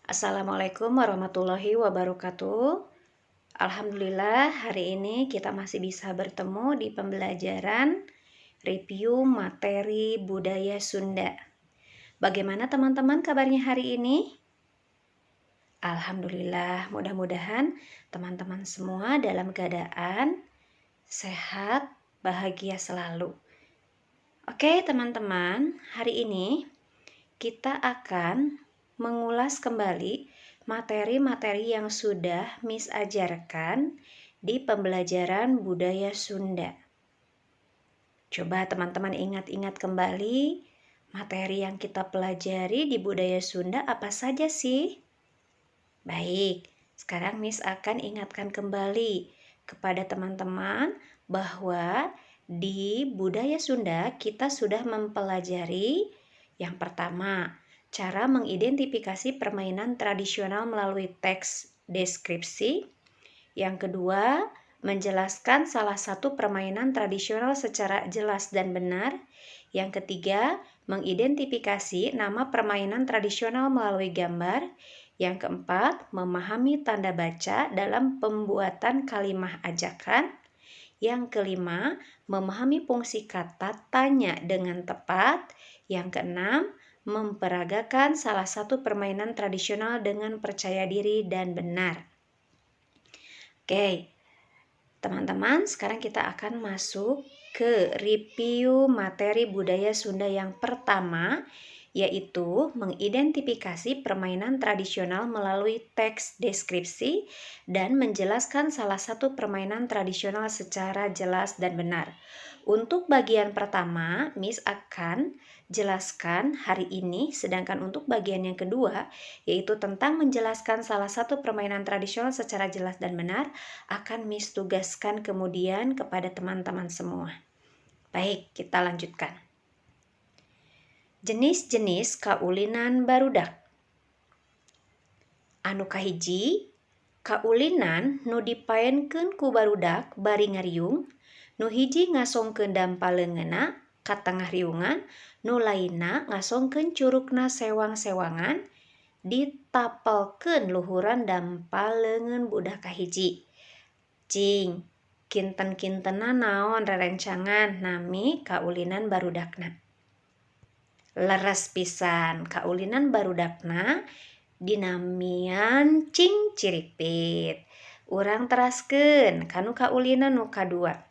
Assalamualaikum warahmatullahi wabarakatuh. Alhamdulillah, hari ini kita masih bisa bertemu di pembelajaran review materi budaya Sunda. Bagaimana teman-teman kabarnya hari ini? Alhamdulillah, mudah-mudahan teman-teman semua dalam keadaan sehat, bahagia selalu. Oke, teman-teman, hari ini kita akan mengulas kembali materi-materi yang sudah Miss ajarkan di pembelajaran budaya Sunda. Coba teman-teman ingat-ingat kembali materi yang kita pelajari di budaya Sunda apa saja sih? Baik, sekarang Miss akan ingatkan kembali kepada teman-teman bahwa di budaya Sunda kita sudah mempelajari yang pertama, cara mengidentifikasi permainan tradisional melalui teks deskripsi. Yang kedua, menjelaskan salah satu permainan tradisional secara jelas dan benar. Yang ketiga, mengidentifikasi nama permainan tradisional melalui gambar. Yang keempat, memahami tanda baca dalam pembuatan kalimah ajakan. Yang kelima, memahami fungsi kata tanya dengan tepat. Yang keenam, memperagakan salah satu permainan tradisional dengan percaya diri dan benar. Oke, teman-teman, sekarang kita akan masuk ke review materi budaya Sunda yang pertama, yaitu mengidentifikasi permainan tradisional melalui teks deskripsi dan menjelaskan salah satu permainan tradisional secara jelas dan benar. Untuk bagian pertama, Miss akan jelaskan hari ini, sedangkan untuk bagian yang kedua, yaitu tentang menjelaskan salah satu permainan tradisional secara jelas dan benar, akan Miss tugaskan kemudian kepada teman-teman semua. Baik, kita lanjutkan. Jenis-jenis kaulinan barudak. Anu kahiji, kaulinan nu dipaenkeun ku barudak bari ngariung, nu hiji ngasongkeun dampa leungeunna ka tengah riungan, nu lainna ngasongkeun curukna sewang-sewangan ditapelkeun luhuran dampa leungeun budak kahiji. Cing, kinten-kintenna naon rerencangan nami kaulinan barudakna? Leres pisan, kaulinan barudakna dinamian cingciripit. Urang teraskeun kanu kaulinan nu kadua.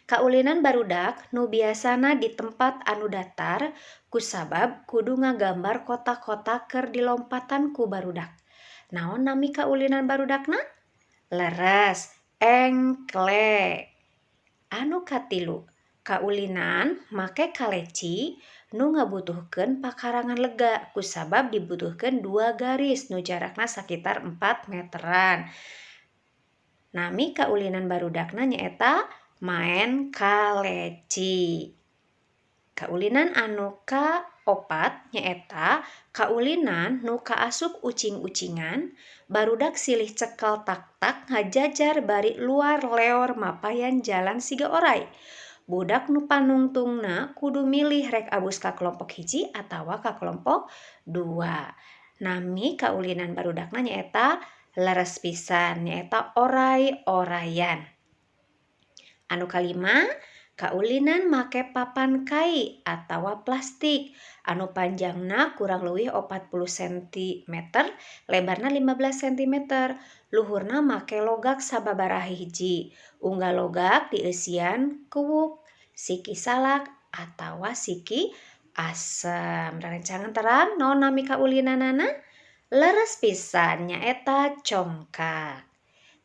Kaulinan barudak nu biasana di tempat anu datar kusabab kudu ngagambar kotak-kotak keur dilompatan ku barudak. Naon nami kaulinan barudakna? Leres, engkle. Anu katilu, kaulinan make kaleci nu ngabutuhkeun pakarangan lega kusabab dibutuhkeun dua garis nu jarakna sakitar 4 meteran. Nami kaulinan barudakna nyaeta maen kaleci. Kaulinan anu kaopat nyaeta kaulinan nu kaasup ucing-ucingan, barudak silih cekel tak-tak ngajajar bari luar leor mapayan jalan siga oray. Budak nu panungtungna kudu milih rek abus ka kelompok hiji atawa ka kelompok dua. Nami kaulinan barudakna nyaeta, leres pisan, nyaeta oray-orayan. Anu kalima, kaulinan make papan kai atawa plastik anu panjangna kurang leuwih 40 cm, lebarna 15 cm, luhurna make logak sababaraha hiji. Unggal logak dieusian kuwuk, siki salak atawa siki asem. Rerencangan terang naon nami kaulinanana? Leres pisan, nyaeta congkak.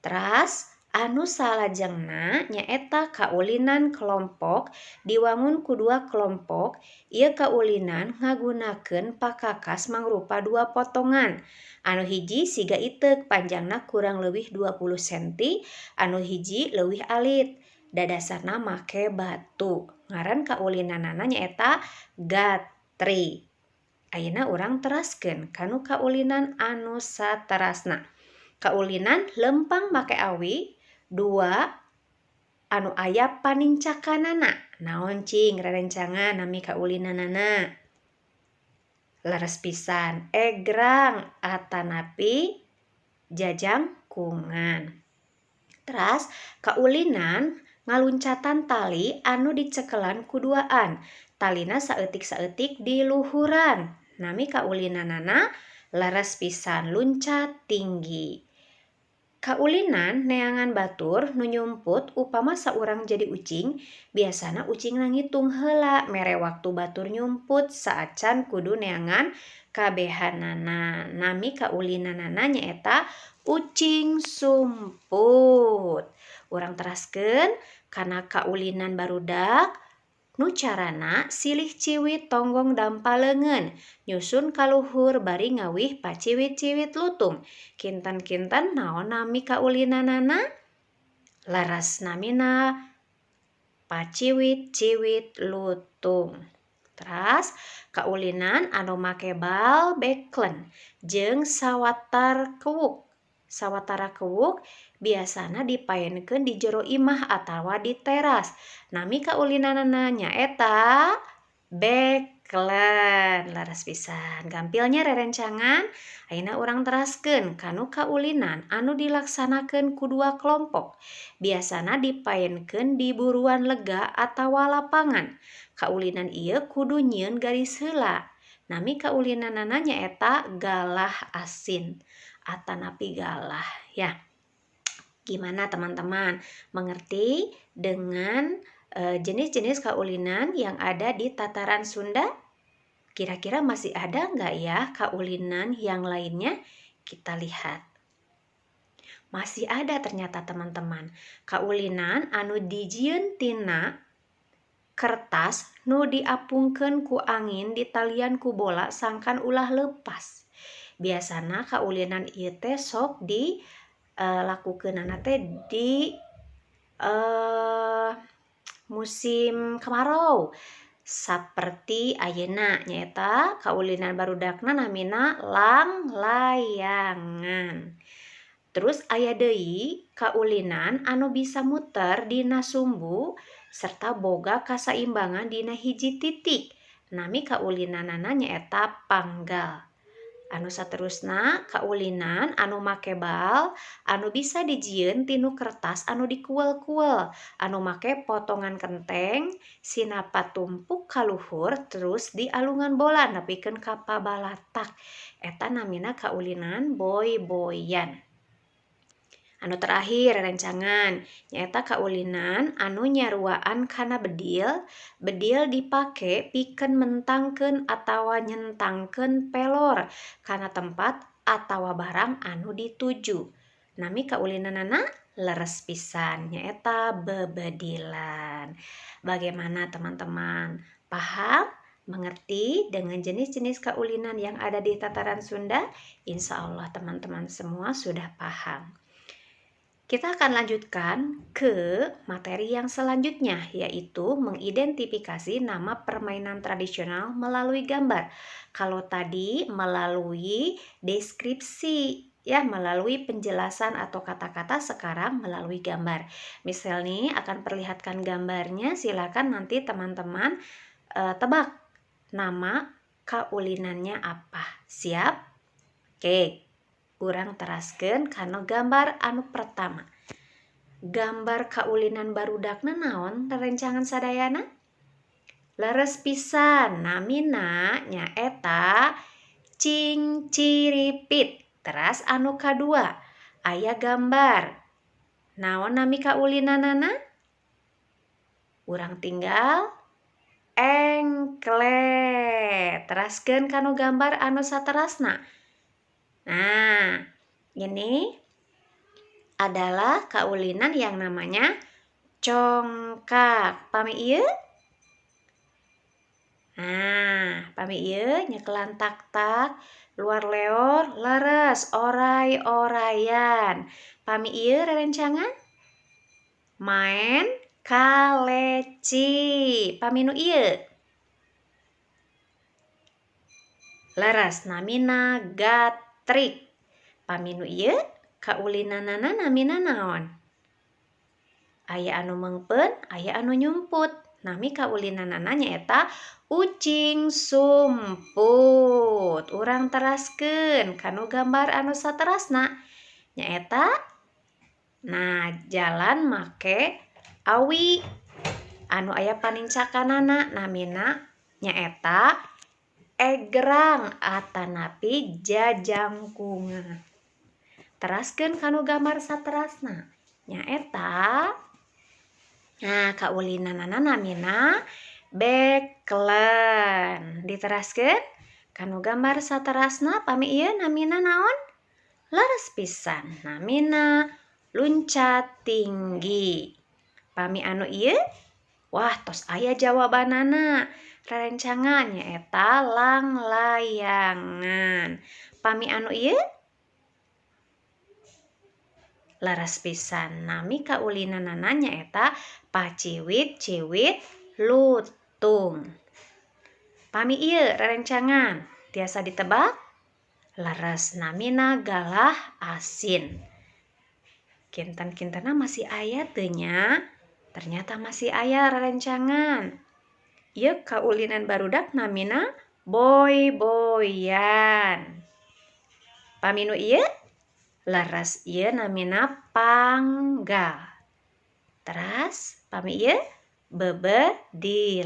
Teras anu salajengna nyaeta kaulinan kelompok diwangun ku dua kelompok. Ieu kaulinan ngagunakeun pakakas mangrupa dua potongan, anu hiji siga iteuk, panjangna kurang leuwih 20 cm, anu hiji leuwih alit, dadasarna make batu. Ngaran kaulinanana nyaeta gatri. Ayeuna urang teraskeun kanu kaulinan anu saterasna, kaulinan lempang make awi dua anu aya panincakanana. Naon cing rerencangan nami kaulinanana? Leres pisan, egrang atanapi jajangkungan. Teras kaulinan ngaluncatan tali anu dicekelan ku duaan. Talina saeutik-saeutik di luhuran. Nami kaulinanana leres pisan, luncat tinggi. Kaulinan neangan batur nu nyumput upama saurang jadi ucing, biasana ucingna ngitung heula mere waktu batur nyumput saacan kudu neangan kabehanana. Nami kaulinanana nyaeta ucing sumput. Urang teraskeun kana kaulinan barudak nu carana silih ciwit tonggong dampa leungeun, nyusun kaluhur bari ngawih paciwit-ciwit lutung. Kinten-kinten naon nami kaulinanana? Leres, namina paciwit-ciwit lutung. Teras kaulinan anu make bal beklen jeung sawatar kewuk. Sawatara kewuk biasana dipaenkeun di jero imah atawa di teras. Nami kaulinanana nyaeta beklen. Leres pisan. Gampil nya rerencangan. Ayeuna urang teraskeun kanu kaulinan anu dilaksanakeun ku dua kelompok. Biasana dipaenkeun di buruan lega atawa lapangan. Kaulinan ieu kudu nyieun garis heula. Nami kaulinanana nyaeta galah asin atanapi galah ya. Gimana teman-teman? Mengerti dengan jenis-jenis kaulinan yang ada di tataran Sunda? Kira-kira masih ada nggak ya kaulinan yang lainnya? Kita lihat. Masih ada ternyata teman-teman. Kaulinan anu dijieun tina kertas nu diapungkeun ku angin ditalian ku bola sangkan ulah lepas. Biasana kaulinan ieu teh sok di lakukeunana teh di musim kemarau. Saperti ayeuna nyaeta kaulinan barudakna namina langlayangan. Terus aya deui kaulinan anu bisa muter dina sumbu serta boga kasaimbangan dina hiji titik. Nami kaulinanana nyaeta panggal. Anu saterusna kaulinan anu make bal anu bisa dijieun tinu kertas anu dikuel-kuel, anu make potongan kenteng sinapat tumpuk kaluhur terus dialungan bola nepikeun ka pabalatak. Eta namina kaulinan boy-boyan. Anu terakhir rerencangan nyaeta kaulinan anu nyaruaan kana bedil. Bedil dipake pikeun mentangkeun atawa nyentangkeun pelor kana tempat atawa barang anu dituju. Nami kaulinanana leres pisan, nyaeta bebedilan. Bagaimana teman-teman? Paham? Mengerti dengan jenis-jenis kaulinan yang ada di tataran Sunda? Insya Allah teman-teman semua sudah paham. Kita akan lanjutkan ke materi yang selanjutnya, yaitu mengidentifikasi nama permainan tradisional melalui gambar. Kalau tadi melalui deskripsi, ya, melalui penjelasan atau kata-kata, sekarang melalui gambar. Miss Selni akan perlihatkan gambarnya, silakan nanti teman-teman tebak nama kaulinannya apa. Siap? Oke. Urang teraskeun kana gambar anu pertama. Gambar kaulinan barudakna naon rerencangan sadayana? Leres pisan, namina nyaeta cingciripit. Teras anu kadua aya gambar. Naon nami kaulinanana? Urang tinggal engklet. Teraskeun kanu gambar anu saterasna. Nah, ini adalah kaulinan yang namanya congkak. Pami ieu? Nah, pami ieu nyekelan tak-tak, luar leor, leres, oray-orayan. Pami ieu rerencangan maen kaleci. Pami nu ieu? Leres, namina gatrik. Pami nu ieu kaulinanana namina naon? Aya anu meungpeun, aya anu nyumput. Nami kaulinanana nyaeta ucing sumput. Urang teraskeun kanu gambar anu saterasna nyaeta, nah, jalan make awi anu aya panincakanana, namina nyaeta egrang atanapi jajangkungan. Teraskeun kanu gambar saterasna nyaeta, nah, kaulinanana namina beklen. Diteraskeun kanu gambar saterasna, pami ieu namina naon? Leres pisan, namina luncat tinggi. Pami anu ieu, wah, tos aya jawabanana, rerencangan, nyaeta langlayangan. Pami anu ieu, leres pisan, nami kaulinanana nyaeta paciwit-ciwit lutung. Pami ieu, rerencangan, tiasa ditebak? Leres, namina galah asin. Kinten-kintenna masih aya teu nya? Ternyata masih aya, rerencangan. Ieu kaulinan barudak namina boy-boyan. Pami nu ieu, leres, ieu namina panggal. Teras pami ieu bebedilan.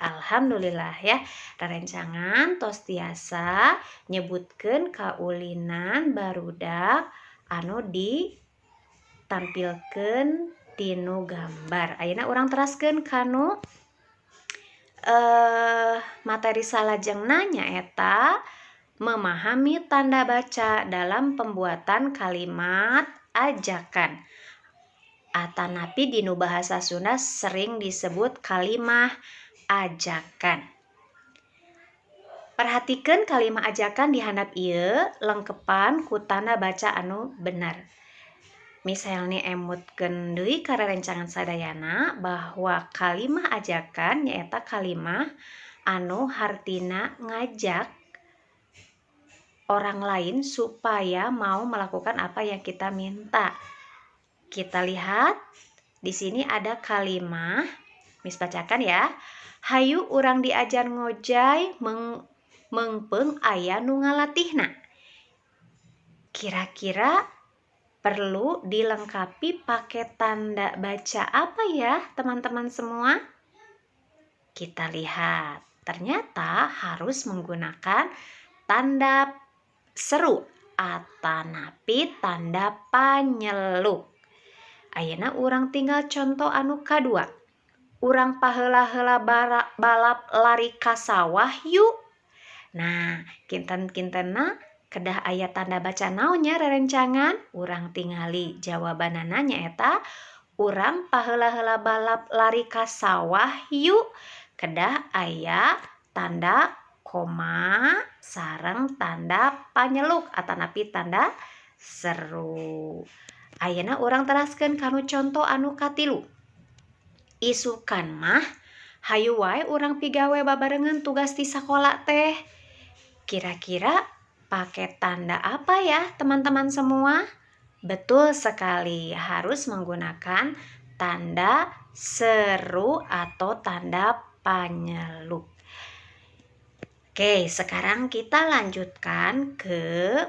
Alhamdulillah ya, rerencangan tos tiasa nyebutkeun kaulinan barudak anu ditampilkeun tinu gambar. Ayeuna urang teraskeun kanu materi salajengna, nyaeta memahami tanda baca dalam pembuatan kalimat ajakan. Atanapi dinu bahasa Sunda sering disebut kalimah ajakan. Perhatikan kalimah ajakan di handap ieu, lengkepan ku tanda baca anu benar. Misalnya, emutkeun deui ka rerencangan sadayana bahwa kalimah ajakan nyaeta kalimah anu hartina ngajak orang lain supaya mau melakukan apa yang kita minta. Kita lihat di sini ada kalimah, Miss bacakan ya. Hayu urang diajar ngojay meungpeung aya nu ngalatihna. Kira-kira perlu dilengkapi pakai tanda baca apa ya, teman-teman semua? Kita lihat, ternyata harus menggunakan tanda seru atanapi tanda panyeluk. Ayeuna urang tinggal contoh anu kadua. Urang paheula-heula balap lari ka sawah yuk. Nah, kinten-kintenna kedah aya tanda baca naon nya, rerencangan? Urang tingali jawabanana, nyaeta urang paheula-heula balap lari ka sawah yuk, kedah aya tanda koma sareng tanda panyeluk atanapi tanda seru. Ayeuna urang teraskeun kanu conto anu katilu. Isukan mah hayu wae urang pigawe babarengan tugas di sakola teh. Kira-kira pakai tanda apa ya, teman-teman semua? Betul sekali, harus menggunakan tanda seru atau tanda panyeluk. Oke, sekarang kita lanjutkan ke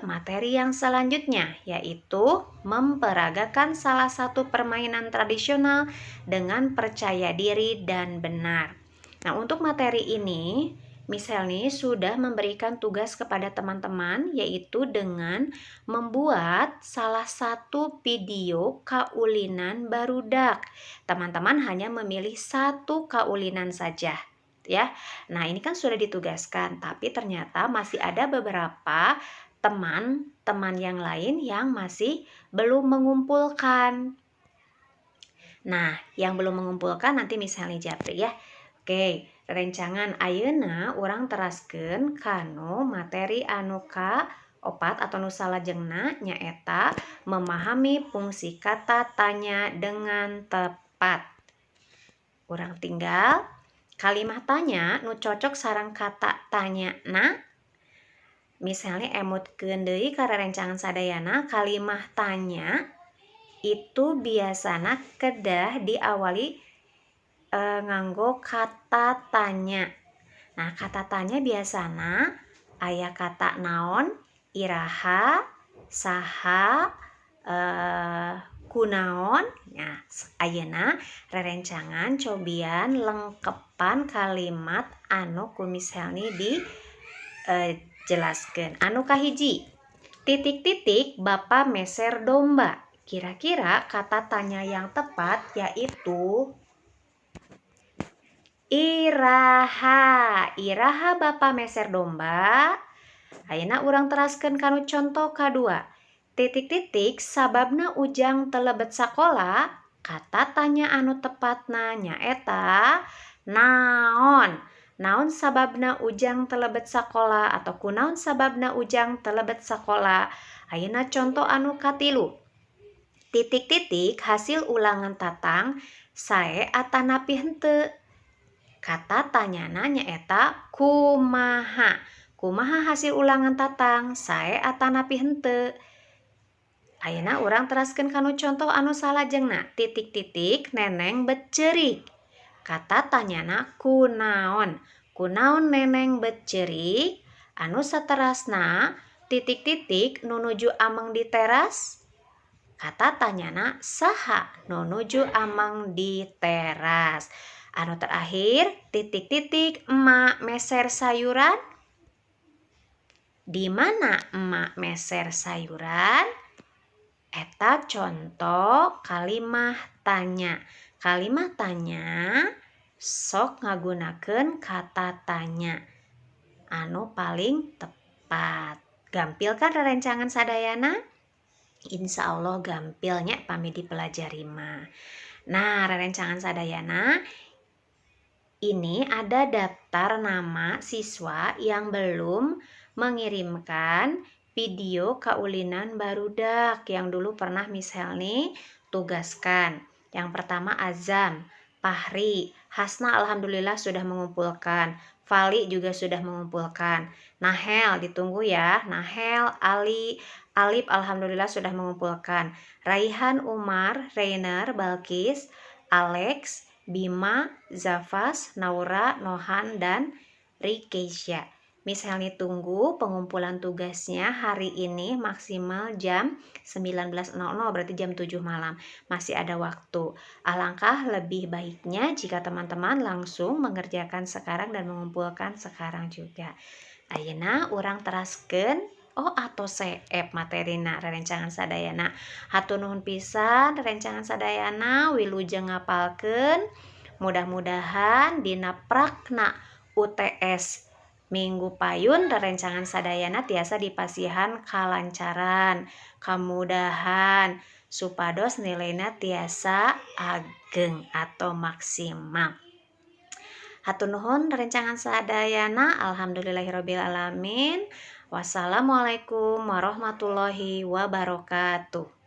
materi yang selanjutnya, yaitu memperagakan salah satu permainan tradisional dengan percaya diri dan benar. Nah, untuk materi ini, Miss Helni sudah memberikan tugas kepada teman-teman, yaitu dengan membuat salah satu video kaulinan barudak. Teman-teman hanya memilih satu kaulinan saja ya. Nah, ini kan sudah ditugaskan, tapi ternyata masih ada beberapa teman-teman yang lain yang masih belum mengumpulkan. Nah, yang belum mengumpulkan nanti misalnya japri ya. Oke, rencangan, ayeuna urang teraskeun kanu materi anu ka opat atau nu salajengna, nyaeta memahami fungsi kata tanya dengan tepat. Urang tinggal kalimat tanya nu cocok sareng kata tanya na. Misalnya, emutkeun deui ka rerencangan sadayana, kalimah tanya itu biasana kedah diawali Nganggo kata tanya. Nah, kata tanya biasana aya kata naon, iraha, saha, kunaon. Nah, ayeuna rerencangan cobian lengkepan kalimat anu ku Miss Helni di jelaskeun. Anu kahiji, titik-titik Bapak meser domba. Kira-kira kata tanya yang tepat yaitu iraha. Iraha Bapak meser domba? Ayeuna urang teraskeun kanu conto kadua. Titik-titik sababna Ujang teu lebet sakola. Kata tanya anu tepatna nyaeta naon. Naon sababna Ujang teu lebet sakola atau kunaon sababna Ujang teu lebet sakola? Ayeuna conto anu katilu. Titik-titik hasil ulangan Tatang sae atanapi henteu? Kata tanyana nyaeta kumaha. Kumaha hasil ulangan Tatang, sae atanapi henteu? Ayeuna urang teraskeun kanu contoh anu salajengna. Titik-titik Neneng bet ceurik. Kata tanyana kunaon. Kunaon Neneng bet ceurik? Anu saterasna, titik-titik nu nuju ameng di teras. Kata tanyana saha nu nuju ameng di teras. Anu terakhir, titik-titik emak meser sayuran. Di mana emak meser sayuran? Eta contoh kalimah tanya. Kalimah tanya sok ngagunakeun kata tanya anu paling tepat. Gampil kan rerencangan sadayana? Insya Allah gampil nya pami dipelajari mah. Nah, rerencangan sadayana, ini ada daftar nama siswa yang belum mengirimkan video kaulinan barudak yang dulu pernah Miss Helni tugaskan. Yang pertama Azam, Fahri, Hasna alhamdulillah sudah mengumpulkan, Fali juga sudah mengumpulkan. Nahel ditunggu ya, Nahel, Ali, Alif alhamdulillah sudah mengumpulkan. Raihan, Umar, Rainer, Balkis, Alex, Bima, Zafas, Naura, Nohan, dan Rikeisha. Miss Helni tunggu pengumpulan tugasnya hari ini maksimal jam 19.00, berarti jam 7 malam. Masih ada waktu. Alangkah lebih baiknya jika teman-teman langsung mengerjakan sekarang dan mengumpulkan sekarang juga. Ayeuna urang teraskeun, oh, atos seep materina, rerencangan sadayana. Hatur nuhun pisan rerencangan sadayana, wilujeng ngapalkeun. Mudah-mudahan dina prakna UTS minggu payun rerencangan sadayana tiasa dipasihan kalancaran, kamudahan supados nilaina tiasa ageng atau maksimal. Hatur nuhun rerencangan sadayana. Alhamdulillahirabbil alamin. Wassalamualaikum warahmatullahi wabarakatuh.